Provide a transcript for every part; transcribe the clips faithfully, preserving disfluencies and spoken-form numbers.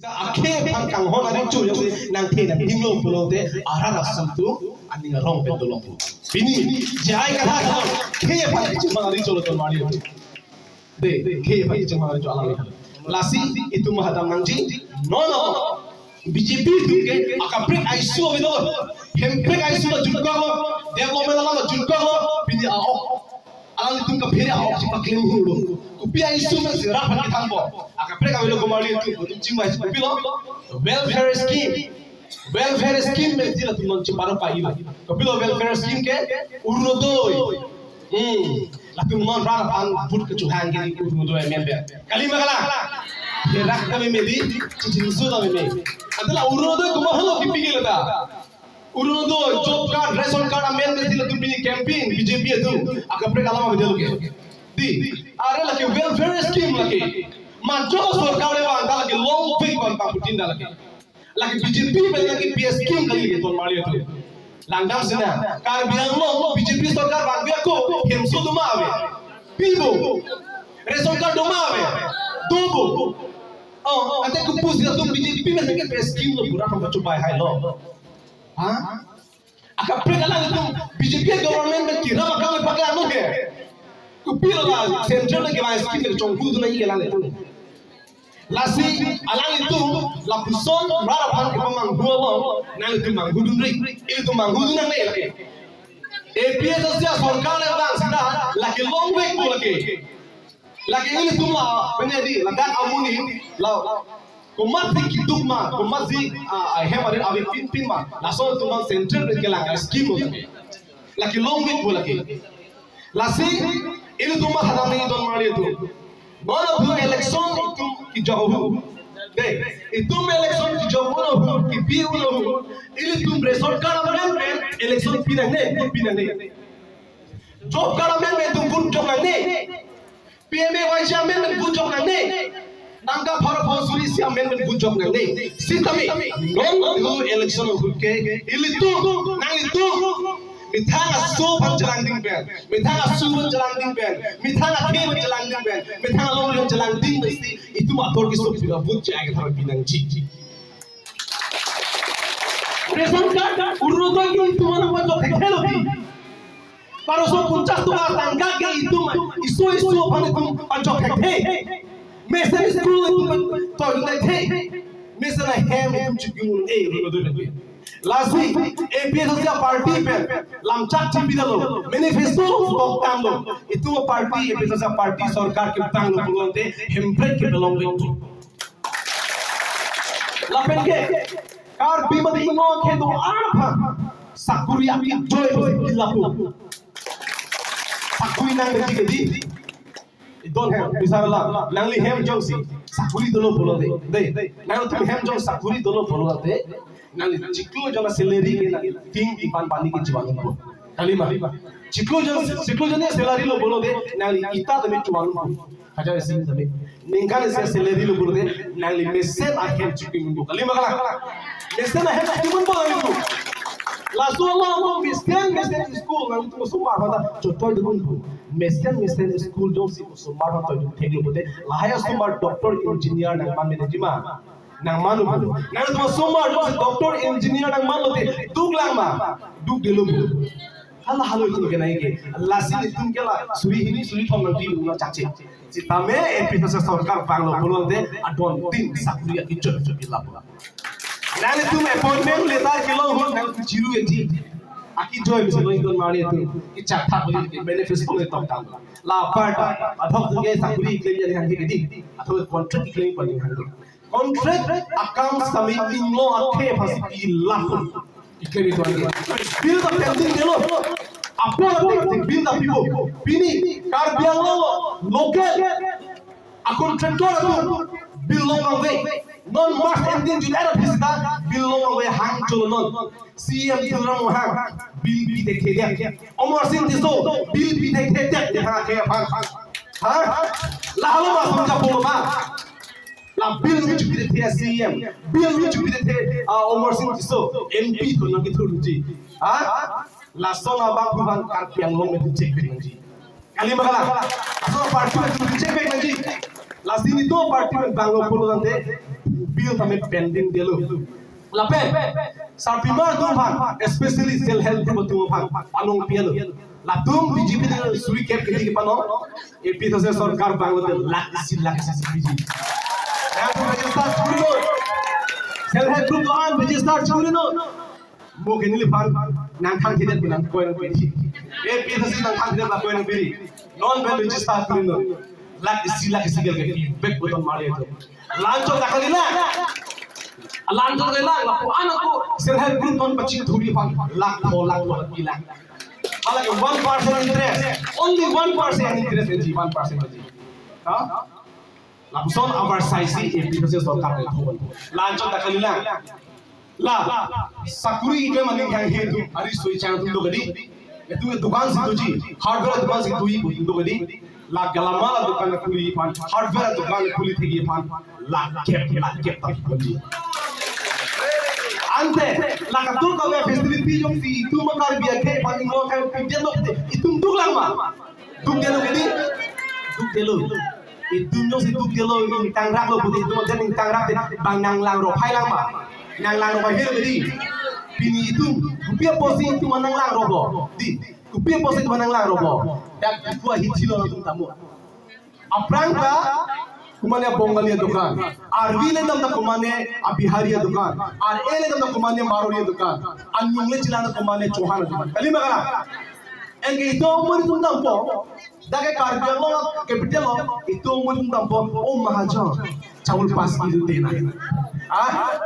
Akhei aphan kanghon arecho jongsi nangthe nangdinglo pulote arat asontu aning arong pen dolong. Pini J I Kathar akhei aphan kachimang arecho lo ton mari. De, akhei aphan kachimang arecho alang. Lasi itum mahadam nangji, non non. B J P atum ke akaprek a-issue avelo. Hemprek a-issue lo jutkoklo. Development alam lo jutkoklo. Pini a-ok alanglitum kaphere a-ok chepaklem hunlo. Kopi a-issue mesi rat aphan kethangpo. Akaprek avelo komarli atum, atum chingvai kopilo? Welfare scheme. Welfare scheme mesi latum non cheparo pailo. Kopilo welfare scheme ke? Orunodoi. Hmm. Latum non rat aphan vote kachehang ke Orunodoi amen pen. Kali ma kalang? Herak ta meme di, chijinsu ta meme. Ante la Orunodoi komat halo kipikir ta? Orunodoi, job card, ration card amen mesi latum pini campaign B J P atum. Akaprek alam avedetlo ke. Di, are lake welfare scheme lake. Majok sorkar le vang ta lake long week vang ta putin ta lake. Lake B J P pen lake P S scheme kali lake ton marli atum. Langdam sina, Karbi Anglong B J P sorkar vangve ako, hemso doma ave. Pipo. Ration card doma ave. Dopo. Oh, ante kopusi latum B J P pen lake P S scheme lo pura pura chubai hailo. Ha? Akaprek alanglitum B J P government pen kiram akam paklang lo ke. Kopilo la central pen kevang scheme ke chonghu dun nangji alanglitum. Lasi alanglitum lapuson rat aphan kepamanghu along nanglitum manghudunri. Ilitum manghudun nangne lake. A P H L C sorkar le vang sida lake long week po lake. Lake ilitum la, pene di, ladak amonit, la, komatsi keduk ma, komatsi, ah, ah, hem arit avepinpin ma, laso atum abang central pen kelang a-scheme lo. Lake long week po lake. Lasi, ilitum mahadam nangji ton marli atum. Non atum election itum kejok ahut. De, itum election kejok ahut, kebi ahut. Ilitum ration card amen pen election pi nangne, vote pi nangne. Job card amen pen itum vote jok nangne. P M A Y G amen pen vote jok nangne. Tangka pharo pharo suri isi amen pen vote jok nangne. Sitame non atum election ahut ke ilitum, nanglitum methang aso aphan chelangding pen, methang aso aphan chelangding pen, methang akhei aphan chelangding pen, methang alongri aphan chelangding pensi itum athor keso pira vote J I Kathar pi nangji. Ration card, Orunodoi ke itum aphan pajok thekthe lo di. Baroso ponchas toka tangka ke itum iso iso aphan itum pajok thekthe. Mesen school itum toidun thekthe. Mesen ahem itum chikung un-e Orunodoi pen. Lasi A P H L C party pen lamchak chipidamlo, manifesto toktanglo. Itum party, A P H L C party sorkar kepanglo pulote hemprek kepalong vek. Lapen ke Karbi mate inglong akhei do-an aphan sakuri akejoi pusi lapu. Sakuri nangji ke di. Idon hem, bisar la, nangli hem jongsi sakuri dolo pulote. De, nangtum hem jong sakuri dolo pulote. Nangli chiklo jon a-salary ke nangli tin ipan pani ke chevang po. Kali ma? Chiklo jon, chiklo jon a-salary lo pulote, nangli ita tame chevang po. Hajar isi tame. Ningkan isi a-salary lo pulote, nangli mesen ahem chikung po. Kali ma kalang? Mesen ahem chikung po nangli tu. Laso along mesen, mesen school nangtum osomar aphan ta chotoi dun po. Mesen, mesen school jongsi osomar aphan toidun theklo pulote, lahai osomar doctor, engineer nangman meji ma? Nangman po. Nangtum osomar jongsi doctor, engineer nangmanlote duklang ma? Dukdelo po. Hala halo itum ke nai ke. Lasi itum ke la suri hini suri thom nangpi lo nangchakche. Sitame A P H L C sorkar vanglo pulote adon tin sakuri akejoi chepila po. Nangtum appointment letter kelong ahut nangtum chiru eji. Akejoi mesen lo itum mari itum. Kechak thak beli ke manifesto le toktang. La part adhok ke sakuri keklem nangji ke di. Athok contract keklem nangji. Contract akam sitame inglong akhei aphansi pi lapu. Keklem itum. Bill ta pending delo. Apor apor bill ta pipo. Pini Karbi Anglong local a-contractor atum bill long vangve. Non March ending, July ra phi sita bill long vangve hang cholo non. C E M Tuliram Ronghang bill pi thekthe det. Amarsing Tisso bill pi thekthe det, hang akhei aphan. Ha? La halo ma sumja polo ma? La bill nangchepi thekthe C E M, bill nangchepi thekthe, ah, Amarsing Tisso M P thon nangkethurji. Ha? Lason abang phu abang Karbi Anglong pen check back nangji. Kali ma kalang? Lason party pen check back nangji. Lasi nelitum party pen vanglo pulo tangte Bill tame pending detlo. Lapen sarpimar atum aphan, especially self help group atum aphan panong pilo. Latum B J P atum suri kep kedi kepanong, A P H L C sorkar vanglote lakh isi lakh isi piji. Nangtum register churi non. Self help group do-an register churi non. Mo ke neliphan nangthangthedet pu nangkoi nangpiri. A P H L C nangthangthedet la koi nangpiri. Non pen register churi non. Lakh isi lakh isi gel ke pi bek pu ton marli atum. La-anchot ta kalilang. La-anchot kalilang, lapu-an ako self help group non pachingthurji aphan lakh pho lakh pho lakh pi lang. Hala ke one percent interest, only one percent interest ji, one percent ji. Ha? Lapuson abar saisi A P H L C sorkar ke thon. La-anchot ta kalilang. La sakuri iklem aning hang hetu ari soi chang atum do kedi. Itum dukan si doji, hardware dukan si doji atum do kedi. La galamala dukan khuli aphan, hardware dukan khuli thekji aphan lakh kep, lakh kep ta doji. Ante la kadokave facility jongsi itum Karbi akhei aphan ingno akhei pidetlo te itum duklang ma? Dukdetlo kedi? Dukdetlo. Itum jongsi dukdetlo, ingtangraklo pute itum aden ingtangrak te bang nanglang rophai lang ma? Nanglang rophai helo kedi? Pini itum kopi apotsi itum nanglang roplo? Di, kopi apotsi itum nanglang roplo? Dak dukhu ahi chilo atum tamu. Aphrang ta komane Bongali adukan, arve le dam ta komane Bihari adukan, ar-e le dam ta komane Marwari adukan, anung le chelang ta komane Chauhan adukan. Kali ma kalang? Anke itum muri atum dampo, dak ke Karbi Anglong capital lo, itum muri atum dampo, "O Mahajon, chawal panch kilo dena." Ah?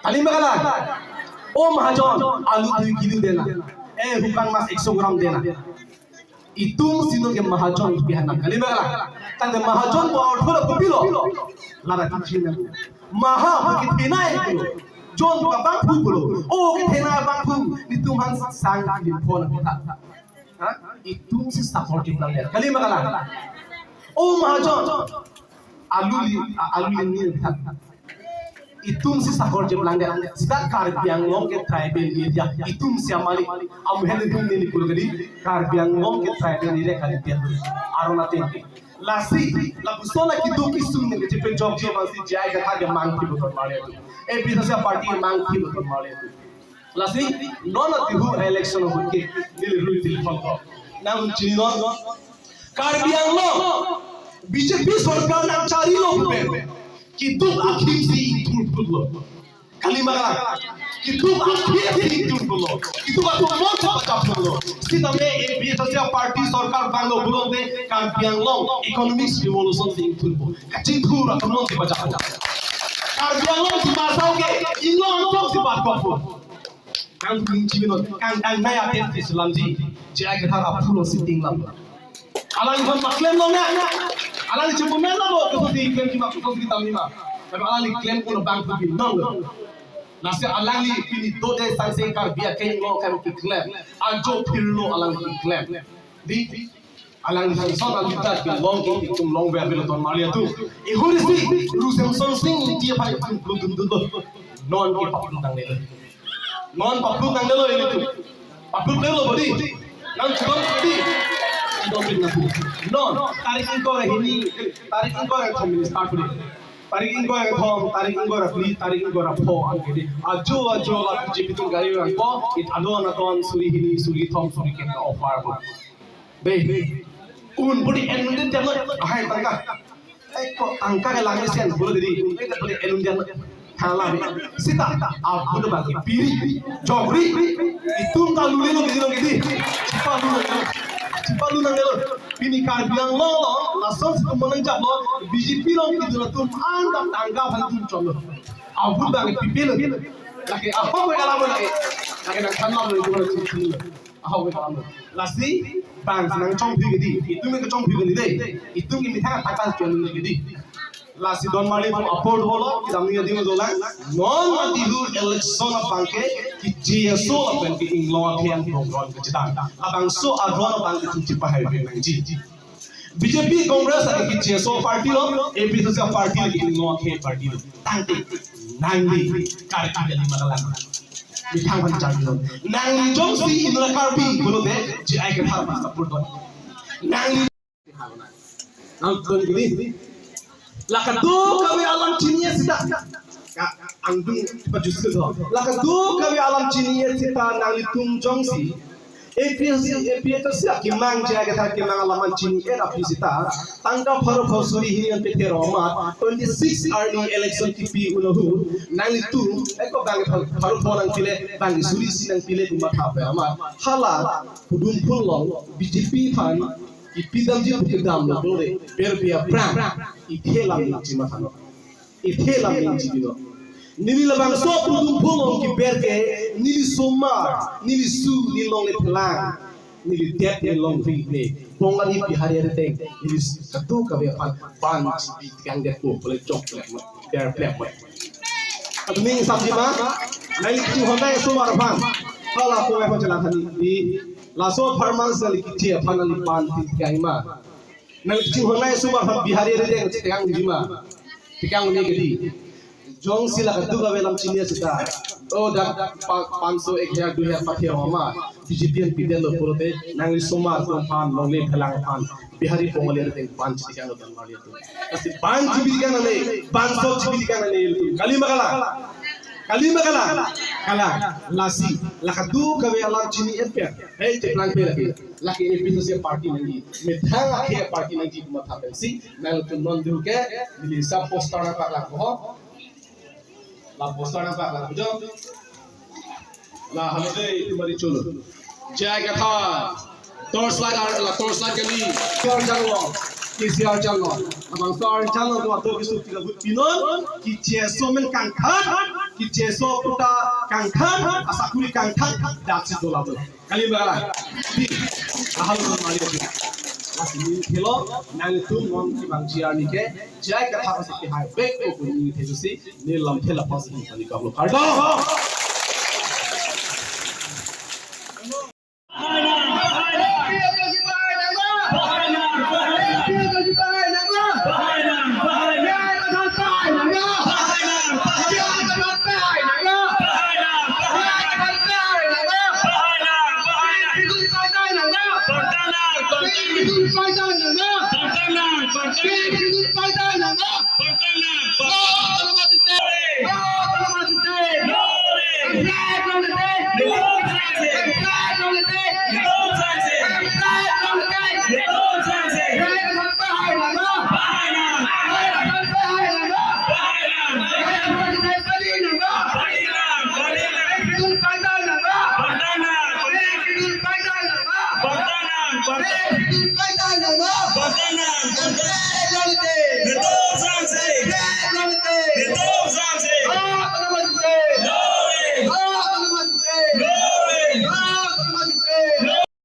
Kali ma kalang? "O Mahajon, alu dui kilo dena. Eh, hukan mas ekso gram dena." Itum si non ke Mahajon pi ahnam, kali ma kalang? Tangte Mahajon pu artho la kopilo? Lada kichi na. Maha pu kethenei pulo. Jon pu abangphu pulo. O kethenei abangphu. Netum aphan sang lim pho na pitha. Ha? Itum si sakor kiplang ya. Kali ma kalang? "O Mahajon, alu li, a-, alu li ni pitha." Itum si sakor cheplang det. Seta Karbi Anglong ke tribal area. Itum si amalik. Amu hen itum neli pulo kedi. Karbi Anglong ke tribal area kalidet. Aron ateng ke. Lasi, lapuson la keduk kesung nang kechepejokji aphansi J I Kathar ke mangthi pu ton marli atum. A P H L C party ke mangthi pu ton marli atum. Lasi, non atihu election ahut ke neli rui til phongko. Nang chini non, non. Karbi Anglong, B J P sorkar nangcharilo pen keduk akhim si ingthurphutlo. Kali ma kalang? Keduk akhim si ingthurphutlo. Keduk atum non si pachapphutlo. Sitame A P H L C party sorkar vanglo pulote Karbi Anglong economic revolution si ingthurpo. Kachingthur atum non si pachappo. Karbi Anglong si pasau ke Inglong Anglong si patkokpo. Nangtum ning chibi non, kang kang nai aten ti selamji, J I Kathar aphulo sitting lam. Alangliphan paklem lonang, alangli chibu men labo, kososi klemji ma, kososi damji ma. Tapi alangli klem kun abang tu bin non lo. Lasi alangli pini dode sangse Karbi akhei lo kan keklem, ajo phirlo alangli keklem. Di, alangli Samson alita kelong ke itum longver avelo ton marli atum. Ihuri si, Ru Semsonsing Ingti aphan itum pludun dun lo. Non ke paplun nangnelo. Non paplun nangnelo ilitum. Paplun nangnelo bodi. Nang chudon bodi. Chudon bodi nang. Non, tarik ingkoi ra hini, tarik ingkoi ra kethom minister bodi. Tarik ingkoi ra kethom, tarik ingkoi ra phli, tarik ingkoi ra pho an kedi. Ajo, ajo la B J P atum gari rangpo, it adon adon suri hini, suri thom, suri kep offer bodi. Dei, un bodi en un den jalo, ahai tangka. Ai ko tangka ke langmesen, bolo dei, un ke bodi en un den jalo. Thala dei. Seta, abu de bagi, piri, jogri, itum ta lule lo, gini lo, gini. Chipalun nangnelo. Chipalun nangnelo. Pini Karbi Anglong lo, lason si itum monang japlo, B J P lo, kedun atum an ta tangka aphan itum cholo. Abu bagi pipil. Lake ahok ke kalam lake. Lake nang than lam lo, itum lo, chipil lo. Ahok ke kalam lo. Lasi, bang si nangchongphi kedi. Itum ke chongphi kedi dei. Itum ke methang attack chongphi kedi. Lasi don marli atum apor do lo, kedam ni adim dolang. Non mati hu election abang ke, ke J S O abang ke Inglong akhei an program kechethan. Labangso aron abang ke itum chepahai nangji. B J P Congress lake ke J S O party lo, A P H L C party lake Inglong akhei party lo. Tangte, nangli, Karbi kali ma kalang. Methang aphan charli lo. Nangli jongsi inut Karbi pulote, J I Kathar aphan support do. Nangli Nang ton gini. La kadokave alam chini seta. Ka angdung pajusku do. La kadokave alam chini-et seta nanglitum jongsi A P H L C, A P H L C akemang, J I Kathar akemang alam an chini-et aphi seta, tangka pharo pho suri hini an pethe ro amat, twenty-six arni election kipi un ahut, nanglitum, eko bang pharo pho nangpile, bang suri isi nangpile pu matha pe amat. Hala, Pudum Phul along, B J P aphan, kipi damji pu kedam lo bole, ber bia prang, ithe lam nangji matha lo. Ithe lam nangji lo. Neli labangso Pudum Phul along kiber ke, neli somar, neli su, neli longle phelang, neli det, neli longri ne. Bongali Bihari arideng, neli kadokave aphan, ban chibi tiang det ko, pole chok plek ma, ber plek ma. Aning samji ma, neli kachinghon nai somar aphan. Hala ko ko chelang thani di, laso apharman si neli kiche aphan neli ban ti tiang ma. Neli kachinghon nai somar aphan Bihari arideng chitekang ji ma. Tekang ne kedi. Jongsi la kadokave alam chini-et seta. O dak pa-, panso ek hajar dui hajar pathe ro amat. B J P an pidetlo pulote nangli somar atum aphan, longle phelang aphan, Bihari Bongali arideng ban chitekang lo dan marli atum. Lasi ban chibi tekang nangne, ban so chibi tekang nangne. Kali ma kalang? Kali ma kalang? Kalang. Lasi, la kadokave alam chini-et pen. Hei, cheplang pe lagi. Lake A P H L C party nangji, methang akhei party nangji pu matha pensi, nangtum non dulu ke, neli sa poster nangpaklang ho. La poster nangpaklang ho. La halo dei, tumari cholo. J I Kathar. Torchlight ar, la torchlight kali. K C R Janglo. K C R Janglo. Labangso arni Janglo do ato kisu kita but pinon. Kiche so men kangthan. Kiche so puta kangthan. Asakuri kangthan. That's it, dola do. Kali ma kalang? Di. Ahal ma mali di. Lasi neli thelo, nanglitum non kevangji arni ke, J I Kathar si kehai bek ko pu neli thelo si, neli lamthe lapu si neli kap lo, kardom.